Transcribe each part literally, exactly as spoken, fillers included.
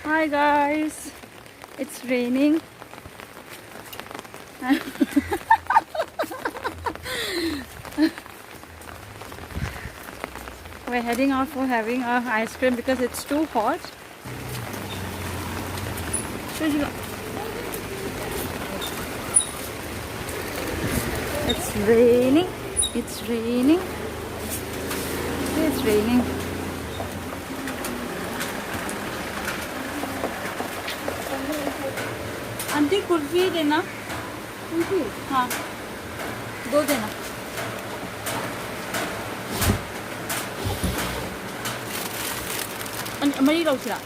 Hi guys, it's raining. We're heading out for having a ice cream because it's too hot. It's raining. It's raining. It's raining. Aunty, kulfi dena. Kulfi? हाँ, दो देना. ꯑꯅꯤ, ꯃꯔꯤ ꯂꯧꯁꯤꯔꯥ?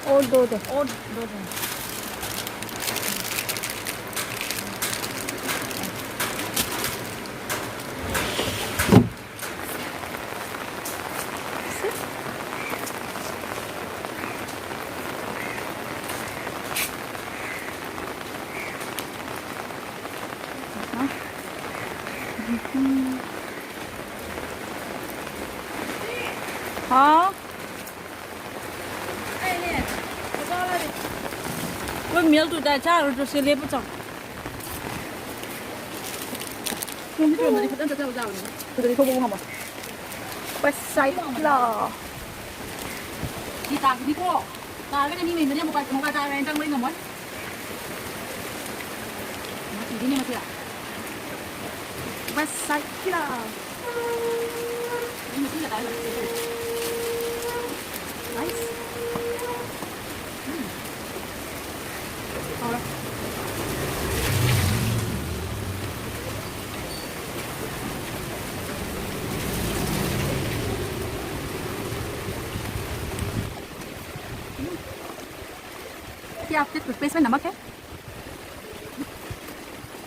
ꯑꯣ, ꯗꯣ ꯗꯦ. ꯑꯣ, ꯗꯣ ꯗꯦ. ꯍꯥꯎ. ꯑꯩꯈꯣꯏ ꯃꯦꯜ ꯇꯨꯗ ꯆꯥꯔꯨꯔꯁꯦ, ꯂꯦꯞꯄ ꯆꯪ. ꯅꯣꯡꯁꯤ ꯆꯨꯔꯝꯃꯗꯤ ꯐꯖꯅ ꯆꯠꯆꯕ ꯌꯥꯕꯅꯤ꯫ ꯑꯗꯨꯗꯤ ꯊꯣꯛꯄ ꯉꯝꯃꯣꯏ꯫ ꯄꯩꯁꯥ ꯏꯠꯂꯣ꯫ ꯁꯤ ꯇꯥꯈꯤꯅꯤꯀꯣ꯫ ꯇꯥꯔꯒꯅ ꯃꯤ ꯃꯌꯨꯝꯗꯅꯦ ꯃꯣꯕꯥꯏꯜ, ꯃꯣꯕꯥꯏꯜ ꯇꯥꯔꯒꯅ ꯆꯪꯕ ꯉꯝꯃꯣꯏ꯫ ꯃꯥ ꯁꯤꯗꯣꯏꯅꯦ ꯃꯁꯤꯗ꯫ ꯄꯩꯁꯥ ꯏꯠꯂꯣ꯫ ꯃꯤ ꯃꯁꯤꯗ ꯇꯥꯔꯒꯅ ꯆꯪꯕ ꯉꯝꯃꯣꯏ꯫ ꯅꯥꯏꯁ꯫ क्या आपके टूथपेस्ट में नमक है?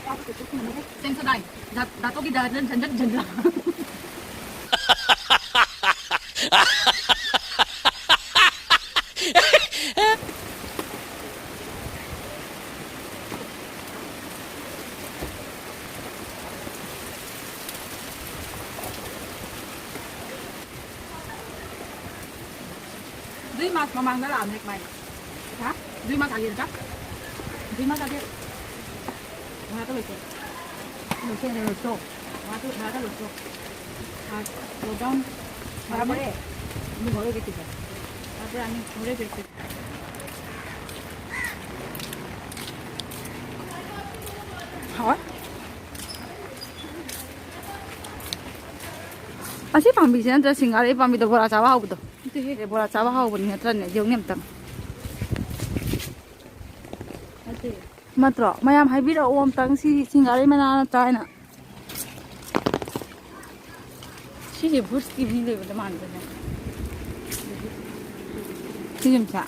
क्या आपके टूथपेस्ट में नमक है? सेंसोडाइन। दा-, दांतों की दर्द झंझट झंझट। ꯑꯗꯨꯏ ꯃꯥꯁ ꯃꯃꯥꯡꯗ ꯂꯥꯛꯑꯝꯅꯦ ꯀꯃꯥꯏꯅ? ꯍꯥ? ꯖꯨꯏ ꯃꯥ ꯆꯥꯒꯦ, ꯆꯥ꯫ ꯖꯨꯏ ꯃꯥ ꯆꯥꯒꯦ꯫ ꯉꯥꯏꯍꯥꯛꯇ ꯂꯣꯏꯊꯣꯛ꯫ ꯂꯣꯏꯊꯣꯛꯑꯦ, ꯂꯣꯏꯊꯣꯛ꯫ ꯉꯥꯏꯍꯥꯛꯇ, ꯉꯥꯏꯍꯥꯛꯇ ꯂꯣꯏꯊꯣꯛ꯫ ꯉꯥꯏꯍꯥꯛ slow down꯫ ꯉꯥꯏꯍꯥꯛ ꯍꯣꯔꯦꯟ꯫ ꯑꯃꯨꯛ ꯍꯣꯔꯦꯟ ꯀꯩꯀꯩ ꯆꯥ꯫ ꯉꯥꯏꯍꯥꯛꯇ ꯑꯅꯤ ꯍꯣꯔꯦꯟ ꯀꯩꯀꯩ꯫ ꯍꯥꯎꯋꯦ꯫ ꯑꯁꯤ ꯄꯥꯝꯕꯤꯁꯦ ꯅꯠꯇ꯭ꯔ ꯁꯤꯡꯒꯥꯔꯩ ꯄꯥꯝꯕꯤꯗꯣ ꯕꯣꯔꯥ ꯆꯥꯕ ꯍꯥꯎꯕꯗꯣ? ꯅꯠꯇꯦꯍꯦ꯫ ꯑꯦ, ꯕꯣꯔꯥ ꯆꯥꯕ ꯍꯥꯎꯕꯅꯤ ꯅꯠꯇ꯭ꯔꯅꯦ? ꯌꯦꯡꯉꯨꯅꯦ ꯑꯝꯇꯪ꯫ ꯅꯠꯇꯦ꯫ ꯅꯠꯇ꯭ꯔꯣ? ꯃꯌꯥꯝ ꯍꯥꯏꯕꯤꯔꯛꯑꯣ ꯑꯝꯇꯪ, ꯁꯤ ꯁꯤꯡꯒꯥꯔꯩ ꯃꯅꯥ ꯅꯠꯇ꯭ꯔꯥ ꯍꯥꯏꯅ꯫ ꯁꯤꯁꯦ ꯚꯨꯠꯀꯤ ꯃꯤ ꯂꯩꯕꯗ ꯃꯥꯟꯕꯅꯦ꯫ ꯁꯤꯁꯦ ꯃꯁꯥ꯫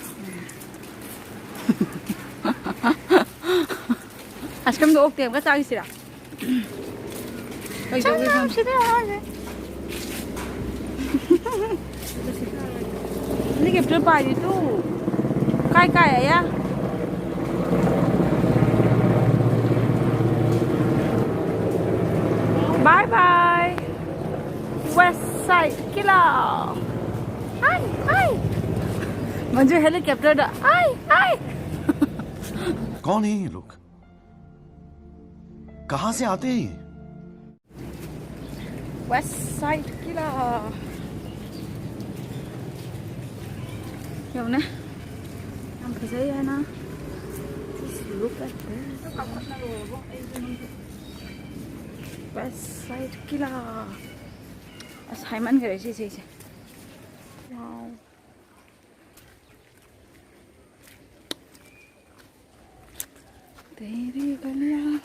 ꯑꯥꯏꯁ ꯀ꯭ꯔꯤꯝꯗꯣ ꯑꯣꯛꯇꯦ ꯑꯃꯒ ꯆꯥꯈꯤꯁꯤꯔꯥ? ꯀꯩꯗꯧꯒꯦ ꯈꯪꯗꯦ꯫ ꯅꯪꯒꯤ ꯄꯥꯏꯔꯤ ꯇꯨ꯫ ꯀꯥꯏ ꯀꯥꯏ ꯑꯌꯥ? Bye bye. West side killer. Hi, hi. Manju helicopter दा। Hi, hi. कौन है ये लोग? कहाँ से आते हैं ये? West side killer. ꯌꯦꯡꯉꯨꯅꯦ꯫ ꯌꯥꯝ ꯐꯖꯩ ꯍꯥꯏꯅ꯫ Just look at this. West side killer. ꯑꯁ, ꯍꯥꯏꯃꯟꯈꯔꯦ ꯁꯤ ꯏꯁꯩꯁꯦ꯫ Wow. तेरी गलियां,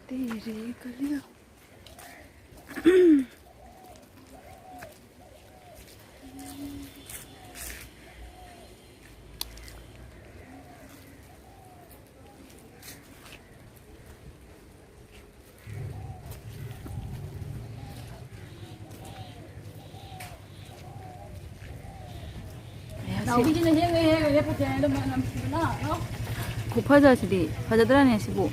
तेरी गलियां। ꯅꯥꯎꯕꯤꯒꯤꯅ ꯍꯦꯛ ꯂꯩ, ꯍꯦꯛ ꯂꯩ, ꯐꯖꯩ ꯍꯥꯏꯗꯣ ꯃꯅꯝ ꯅꯨꯡꯁꯤꯕꯅ, ꯅꯣ? ꯈꯨꯐꯖꯁꯤꯗꯤ꯫ ꯐꯖꯗ꯭ꯔꯅꯦ ꯁꯤꯕꯨ?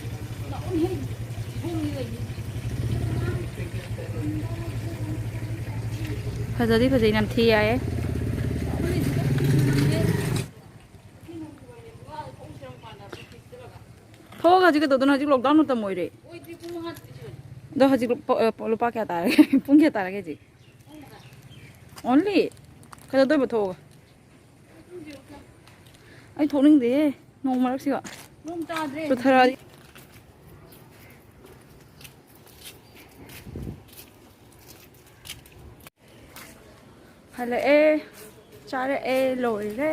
ꯐꯖꯗꯤ ꯐꯖꯩ, ꯅꯝꯊꯤ ꯌꯥꯏꯌꯦ꯫ ꯊꯣꯛꯑꯒ ꯍꯧꯖꯤꯛ ꯀꯩꯗꯧꯗꯣꯏꯅꯣ? ꯍꯧꯖꯤꯛ ꯂꯣꯛꯗꯥꯎꯟ ꯃꯇꯝ ꯑꯣꯏꯔꯦ꯫ ꯑꯗꯣ ꯍꯧꯖꯤꯛ ꯂꯨꯄꯥ, ꯑ, ꯂꯨꯄꯥ ꯀꯌꯥ ꯇꯥꯔꯒꯦ? ꯄꯨꯡ ꯀꯌꯥ ꯇꯥꯔꯒꯦ ꯍꯧꯖꯤꯛ? ꯑꯣꯟꯂꯤ? ꯀꯩꯗꯧꯗꯣꯏꯕ ꯊꯣꯛꯑꯒ? ꯑꯩ ꯊꯣꯛꯅꯤꯡꯗꯦꯍꯦ, ꯅꯣꯡ ꯃꯔꯛꯁꯤꯒ꯫ ꯅꯣꯡ ꯇꯥꯗ꯭ꯔꯦ꯫ ꯆꯣꯠꯊꯔꯛꯑꯗꯤ꯫ ꯍꯜꯂꯛꯑꯦ, ꯆꯥꯔꯛꯑꯦ, ꯂꯣꯏꯔꯦ꯫